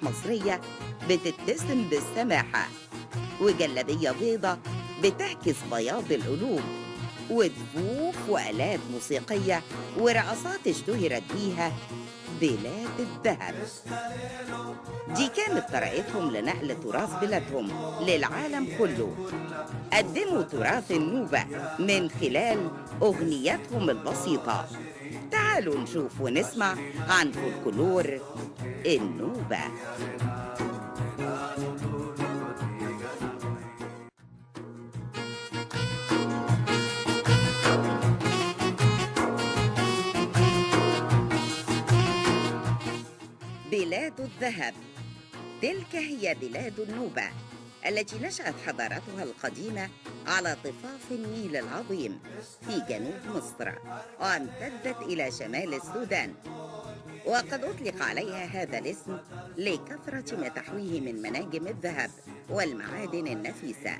مصرية بتتسم بالسماحة، وجلابية بيضة بتعكس بياض القلوب، ودفوف وآلات موسيقية ورقصات اشتهرت بيها بلاد الذهب. دي كانت طريقتهم لنقل تراث بلادهم للعالم كله. قدموا تراث النوبة من خلال أغنياتهم البسيطة. تعالوا نشوف ونسمع عن فولكلور النوبة. بلاد الذهب، تلك هي بلاد النوبة التي نشأت حضارتها القديمة على ضفاف النيل العظيم في جنوب مصر، وامتدت إلى شمال السودان، وقد أطلق عليها هذا الاسم لكثرة ما تحويه من مناجم الذهب والمعادن النفيسة.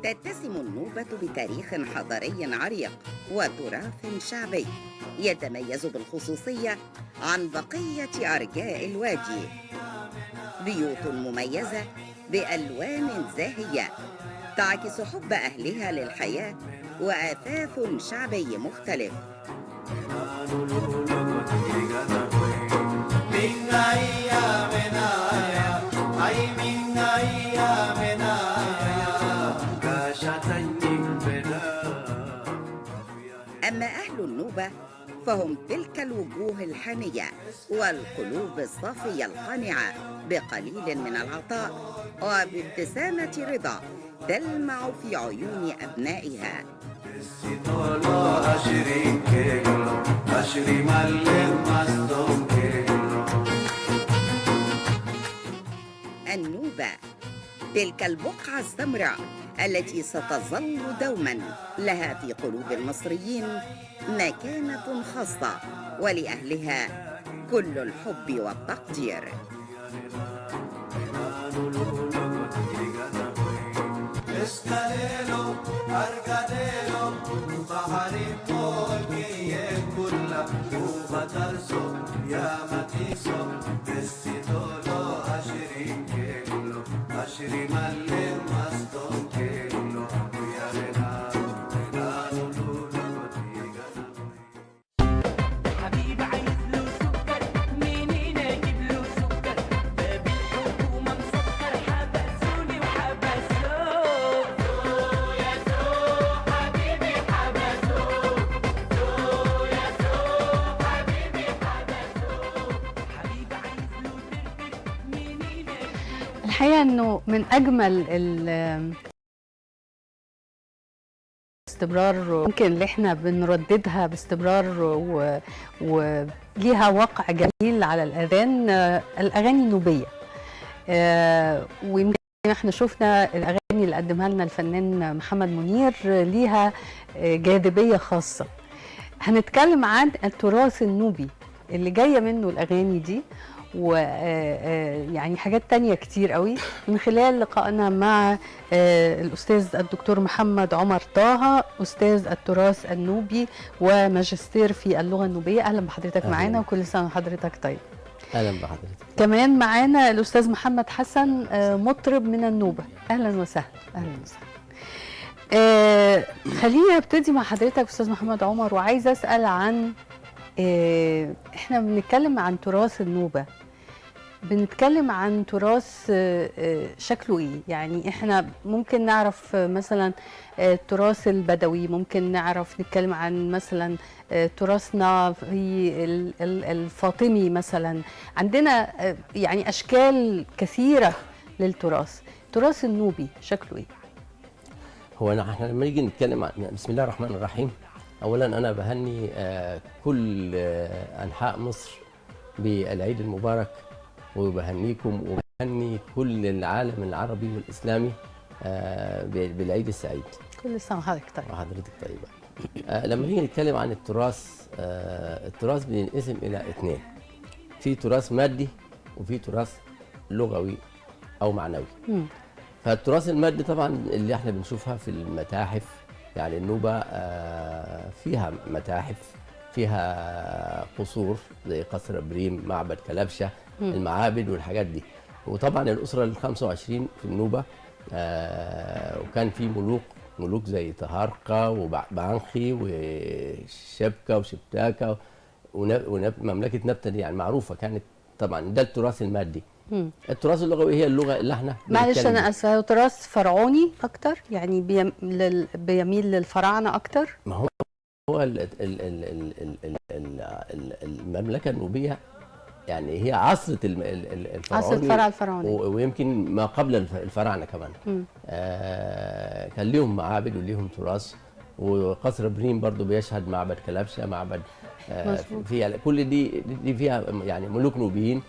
تتسم النوبة بتاريخ حضاري عريق وتراث شعبي يتميز بالخصوصية عن بقية أرجاء الوادي. بيوت مميزة بألوان زاهية تعكس حب أهلها للحياة، وأثاث شعبي مختلف. أما أهل النوبة فهم تلك الوجوه الحانية والقلوب الصافية القانعة بقليل من العطاء وبابتسامة رضا تلمع في عيون أبنائها. النوبة، تلك البقعة السمراء التي ستظل دوما لها في قلوب المصريين مكانة خاصة، ولأهلها كل الحب والتقدير. حبيبي عايز له سكر، منين اجيب له سكر؟ باب الحكومة مسكر، حبسوني وحبسوه. يا سو حبيبي حبسوه، يا سو حبيبي حبسوه. حبيبي عايز له ترتر، منين اجيب له؟ الحقيقة انه من اجمل استمرار ممكن اللي احنا بنرددها باستمرار وليها وقع جميل على الاذان، الاغاني النوبيه. ويمكن احنا شفنا الاغاني اللي قدمها لنا الفنان محمد منير ليها جاذبية خاصة. هنتكلم عن التراث النوبي اللي جاية منه الاغاني دي، ويعني حاجات تانية كتير قوي، من خلال لقائنا مع الأستاذ الدكتور محمد عمر طه، أستاذ التراث النوبي وماجستير في اللغة النوبية. أهلا بحضرتك أهلاً. معانا، وكل سنة وحضرتك طيب. اهلا بحضرتك. كمان معانا الأستاذ محمد حسن، مطرب من النوبة. أهلا وسهلا. أهلا وسهلا. خليني ابتدي مع حضرتك أستاذ محمد عمر، وعايزة أسأل عن احنا بنتكلم عن تراث النوبة، بنتكلم عن تراث شكله ايه؟ يعني احنا ممكن نعرف مثلا التراث البدوي، ممكن نعرف نتكلم عن مثلا تراثنا في الفاطمي مثلا. عندنا يعني اشكال كثيرة للتراث. التراث النوبي شكله ايه؟ هو احنا لما نيجي نتكلم عن بسم الله الرحمن الرحيم، اولا انا بهني كل انحاء مصر بالعيد المبارك، وبهنيكم وبهني كل العالم العربي والاسلامي بالعيد السعيد. كل سنة وحضرتك طيب. وحضرتك طيبة. لما نيجي نتكلم عن التراث، التراث بينقسم الى اثنين، في تراث مادي وفي تراث لغوي او معنوي. فالتراث المادي طبعا اللي احنا بنشوفها في المتاحف يعني النوبة فيها متاحف، فيها قصور زي قصر بريم، معبد كلبشة، المعابد والحاجات دي. وطبعا الأسرة ال 25 في النوبة، وكان في ملوك زي تهارقة وبعنخي وشبكة وشبتاكة ومملكة نبتة دي يعني معروفة كانت. طبعا ده التراث المادي. التراث اللغوي هي اللغة اللي احنا معلش انا اسفه، هو تراث فرعوني اكتر يعني، بيميل للفراعنه اكتر. ما هو المملكة النوبيه يعني هي عصرة الفرعوني، عصرة الفرعوني، ويمكن ما قبل الفراعنة كمان. كان ليهم معابد وليهم تراث، وقصر بريم برضو بيشهد معبد كلبشة، معبد فيها كل دي فيها يعني ملوك نوبيين.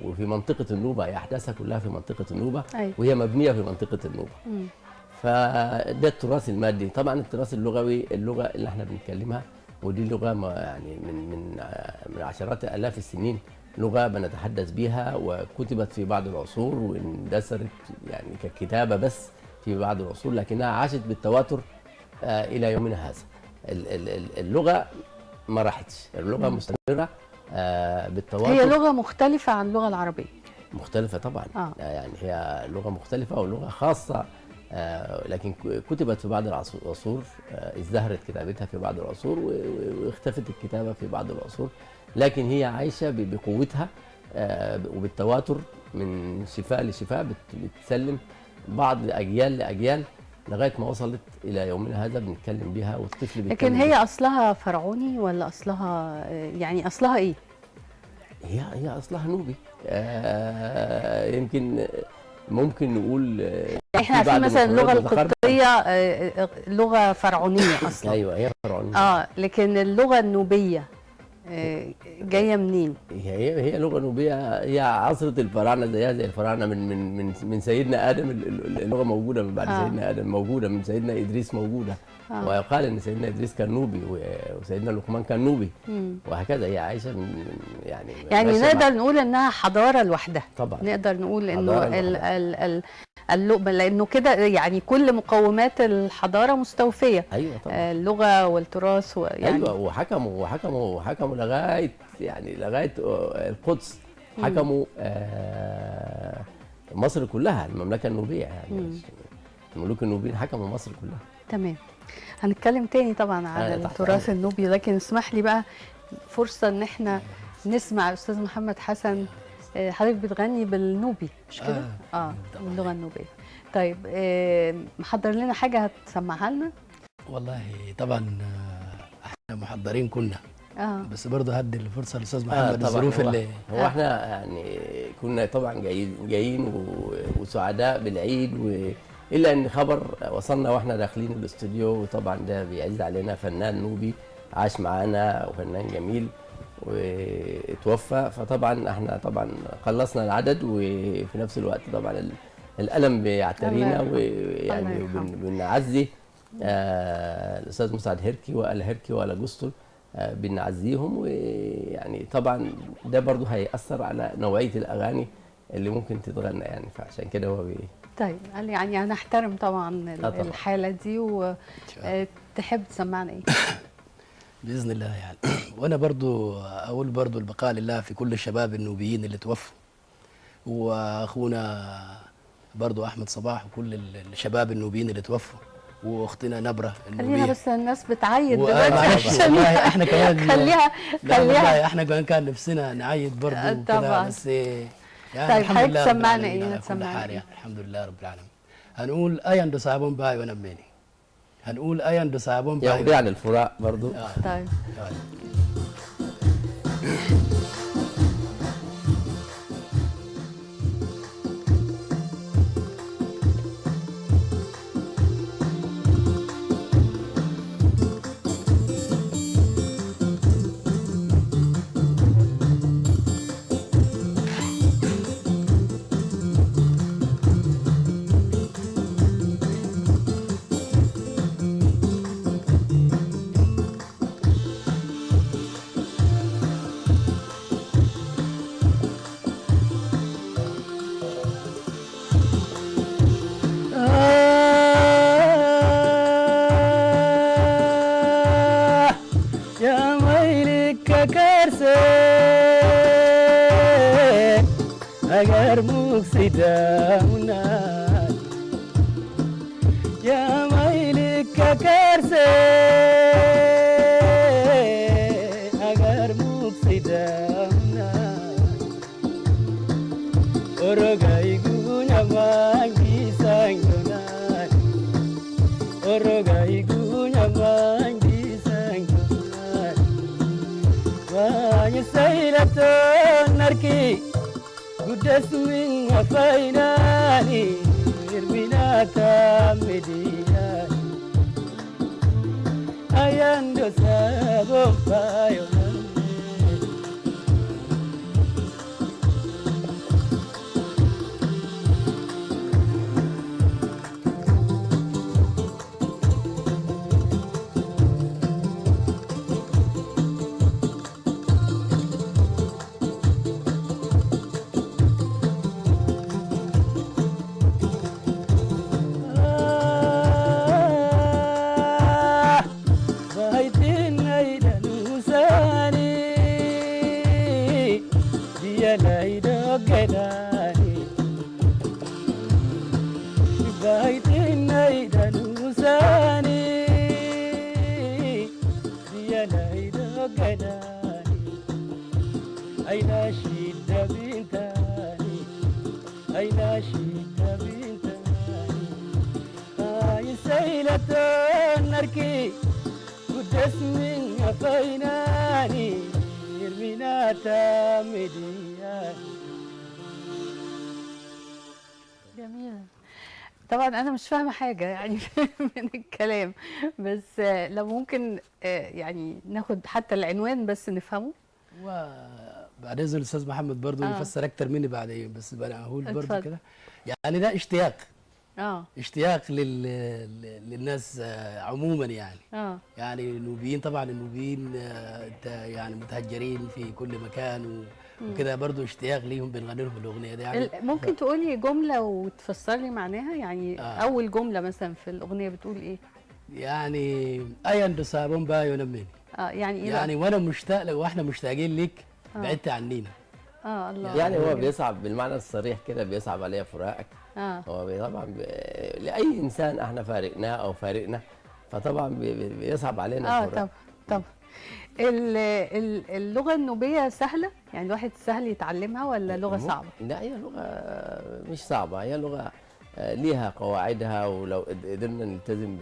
وفي منطقة النوبة، هي أحداثها كلها في منطقة النوبة. أيوة. وهي مبنية في منطقة النوبة. فده التراث المادي. طبعا التراث اللغوي، اللغة اللي احنا بنتكلمها، ودي لغة يعني من من عشرات آلاف السنين، لغة بنتحدث بيها وكتبت في بعض العصور واندثرت يعني ككتابة بس في بعض العصور، لكنها عاشت بالتواتر إلى يومنا هذا. اللغة ما راحتش، اللغة مستمرة بالتواتر. هي لغة مختلفة عن اللغة العربية. مختلفة طبعا. يعني هي لغة مختلفة ولغة خاصة، لكن كتبت في بعض العصور، ازدهرت كتابتها في بعض العصور واختفت الكتابة في بعض العصور، لكن هي عايشة بقوتها وبالتواتر من شفاء لشفاء، بتسلم بعض أجيال لأجيال لغاية ما وصلت إلى يومنا هذا بنتكلم بيها والطفل بيتكلم. لكن هي أصلها فرعوني ولا أصلها يعني أصلها إيه؟ هي أصلها نوبي. يمكن ممكن نقول احنا عارفين مثلا اللغة القبطية لغة فرعونيه اصلا. ايوه هي فرعونيه. لكن اللغة النوبيه جاية منين؟ هي لغة نوبيه، هي عصره الفراعنة، زيها زي الفراعنة من من من من سيدنا ادم. اللغة موجودة من بعد سيدنا ادم، موجودة من سيدنا ادريس، موجودة. ويقال ان سيدنا ادريس كان نوبي وسيدنا لقمان كان نوبي، وهكذا. هي عايشه من يعني نقدر نقول انها حضارة لوحدها. طبعا نقدر نقول انه اللغة، لانه كده يعني كل مقومات الحضارة مستوفيه. ايوه طبعا، اللغة والتراث يعني. ايوه، وحكموا وحكموا وحكموا لغاية يعني لغاية القدس، حكموا مصر كلها، المملكة النوبيه يعني. الملوك النوبيين حكموا مصر كلها. تمام. هنتكلم تاني طبعا على التراث النوبي، لكن اسمح لي بقى فرصة ان احنا نسمع الاستاذ محمد حسن. حضرتك بتغني بالنوبي مش كده؟ باللغة النوبيه. طيب محضر لنا حاجة هتسمعها لنا؟ والله طبعا احنا محضرين كنا، بس برضه هدي الفرصة للاستاذ محمد. الظروف اللي هو احنا يعني كنا طبعا جايين وسعداء بالعيد، الا ان خبر وصلنا واحنا داخلين الاستوديو، وطبعا ده بيعز علينا، فنان نوبي عاش معانا وفنان جميل وتوفى. فطبعا احنا طبعا خلصنا العدد، وفي نفس الوقت طبعا الالم بيعترينا، ويعني بنعزي الاستاذ مسعد هركي وآل هركي وآل جوستل، بنعزيهم. ويعني طبعا ده برضو هيأثر على نوعية الاغاني اللي ممكن تتغنى يعني، فعشان كده هو طيب يعني هنحترم طبعا الحالة دي. وتحب تسمعنا ايه؟ باذن الله يعني. وانا برضو اقول برضو البقاء لله في كل الشباب النوبيين اللي توفوا، واخونا برضو احمد صباح وكل الشباب النوبيين اللي توفوا، واختنا نبره النوبيه. خلينا بس الناس بتعيد دلوقتي عشان احنا كمان خليها احنا كمان كان نفسنا نعيد برضو كده، بس يعني طيب الحمد لله. تسمعنا ايه؟ تسمعنا إيه؟ الحمد لله رب العالمين. هنقول ايان دصابون باي ونميني، هنقول ايان دصابون باي يعني الفراق برضو. طيب. مايلك كارسي أجر مكسداونا يا مايلك كارسي أجر مكسداونا أرجعي جونا مانجي سانجونا أرجعي جونا مانجي سانجونا واني سيلة نركي قدس من فيناني إرمينا مدينة أياندو سابو بايو. جميلة. طبعا أنا مش فاهمة حاجة يعني من الكلام، بس لو ممكن يعني ناخد حتى العنوان بس نفهمه. وبعد إذن الأستاذ محمد برضو يفسر أكتر مني بعدين، بس أنا هقول برضو كده يعني ده اشتياق، اشتياق للناس عموما يعني. يعني النوبيين، طبعا النوبيين يعني متهجرين في كل مكان وكده، برضو اشتياق ليهم بنغني لهم الاغنية دي يعني. ممكن تقولي جملة وتفسر لي معناها يعني؟ اول جملة مثلا في الاغنية بتقول ايه؟ يعني ايا صابون بايو نميني. يعني ايه؟ يعني وانا مشتاق لك واحنا مشتاقين لك بعدت عنينا. الله. يعني هو بيصعب بالمعنى الصريح كده، بيصعب عليا فراقك. هو طبعا لاي انسان احنا فارقناه او فارقنا، فطبعا بيصعب علينا الفراق. طبعا. اللغة النوبيه سهلة يعني، الواحد سهل يتعلمها ولا لغة صعبة؟ لا، هي لغة مش صعبة، هي لغة ليها قواعدها، ولو قدرنا نلتزم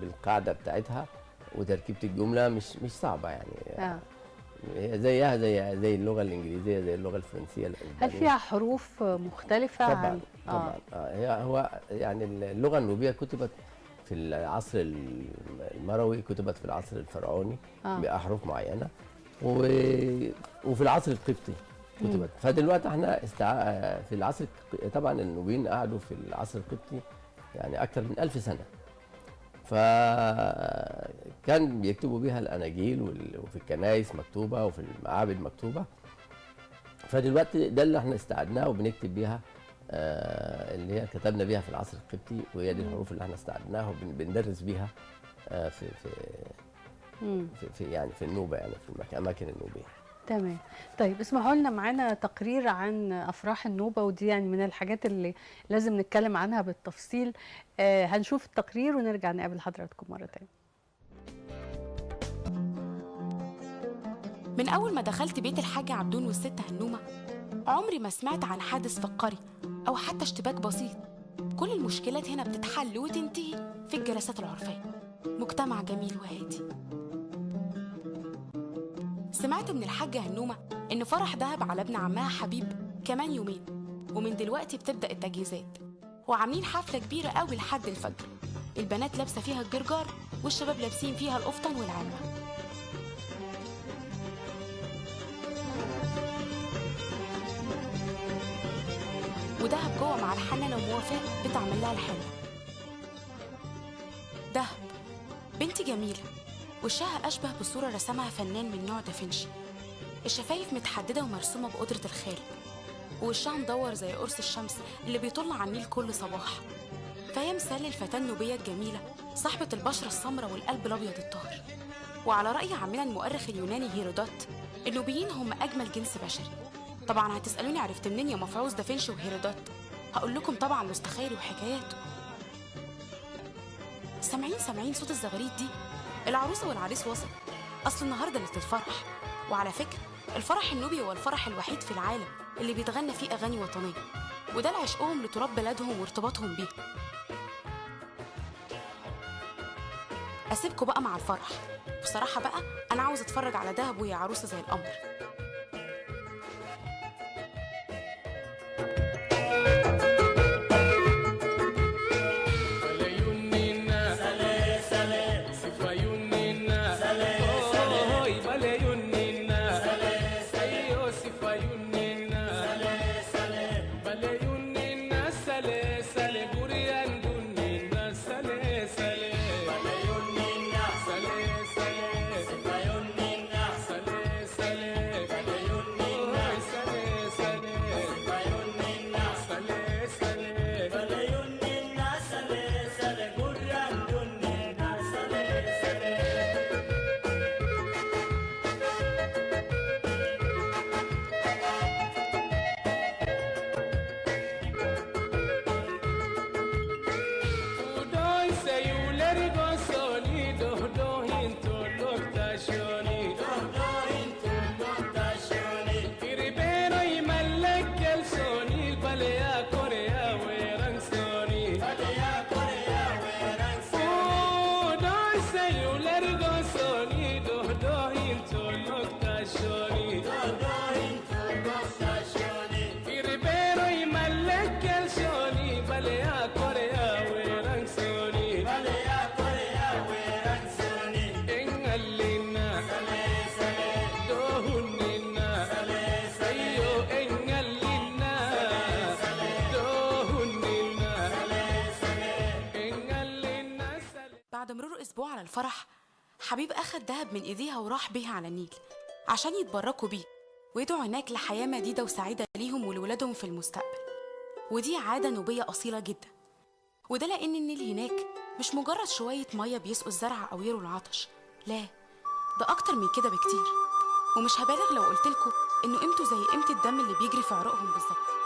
بالقاعدة بتاعتها وتركيبه الجملة مش صعبة يعني. هي زيها زي اللغة الانجليزية، زي اللغة الفرنسية. هل فيها حروف مختلفة؟ طبعا طبعا. هي هو يعني اللغة النوبيه كتبت في العصر المروي، كتبت في العصر الفرعوني باحرف معينة، وفي العصر القبطي كتبت. فدلوقتي احنا في العصر، طبعا النوبيين قعدوا في العصر القبطي يعني اكثر من 1000 سنة، فكان بيكتبوا بيها الاناجيل، وفي الكنائس مكتوبة وفي المعابد مكتوبة. فدلوقتي ده اللي احنا استعدناه وبنكتب بيها، اللي هي كتبنا بيها في العصر القبطي، وهي دي الحروف اللي احنا استعدناها وبندرس بيها في في في, في يعني في النوبة، يعني في الاماكن النوبيه. تمام. طيب اسمحوا لنا، معانا تقرير عن افراح النوبة، ودي يعني من الحاجات اللي لازم نتكلم عنها بالتفصيل. هنشوف التقرير ونرجع نقابل حضراتكم مرة تانية. من اول ما دخلت بيت الحاج عبدون والست هنومه، عمري ما سمعت عن حادث في القرية او حتى اشتباك بسيط. كل المشكلات هنا بتتحل وتنتهي في الجلسات العرفية. مجتمع جميل وهادي. سمعت من الحاجة هنومة إن فرح دهب على ابن عمها حبيب كمان يومين، ومن دلوقتي بتبدأ التجهيزات، وعاملين حفلة كبيرة قوي لحد الفجر. البنات لابسة فيها الجرجار والشباب لابسين فيها القفطان والعلمة. ودهب جوه مع الحنة لو موافق بتعمل لها الحنة. دهب بنتي جميلة، وشها أشبه بصورة رسمها فنان من نوع دافنشي. الشفايف متحددة ومرسومة بقدرة الخالق، ووشها مدور زي قرص الشمس اللي بيطل على النيل كل صباح. فهي مثال للفتاة النوبية الجميلة، صاحبة البشرة السمراء والقلب الأبيض الطاهر. وعلى رأي عمنا المؤرخ اليوناني هيرودوت، النوبيين هم أجمل جنس بشري. طبعا هتسألوني عرفت منين يا مفعوص دافنشي وهيرودوت؟ هقول لكم طبعا مستخيل وحكاياته. سامعين صوت الزغاريد دي؟ العروسة والعريس وصل. أصل النهارده ليلة الفرح. وعلى فكرة الفرح النوبي هو الفرح الوحيد في العالم اللي بيتغنى فيه أغاني وطنية، وده لعشقهم لتراب بلدهم وارتباطهم بيه. أسيبكم بقى مع الفرح. بصراحة بقى أنا عاوز أتفرج على دهب وهي عروسة زي القمر. بعد مرور أسبوع على الفرح، حبيب أخد دهب من إيديها وراح بيها على النيل عشان يتبركوا بيه ويدعوا هناك لحياة مديدة وسعيدة ليهم ولولادهم في المستقبل. ودي عادة نوبية أصيلة جدا، وده لأن النيل هناك مش مجرد شوية مية بيسقوا الزرع أو يروا العطش، لا ده أكتر من كده بكتير. ومش هبالغ لو قلتلكوا إنه قيمته زي قيمة الدم اللي بيجري في عروقهم بالظبط.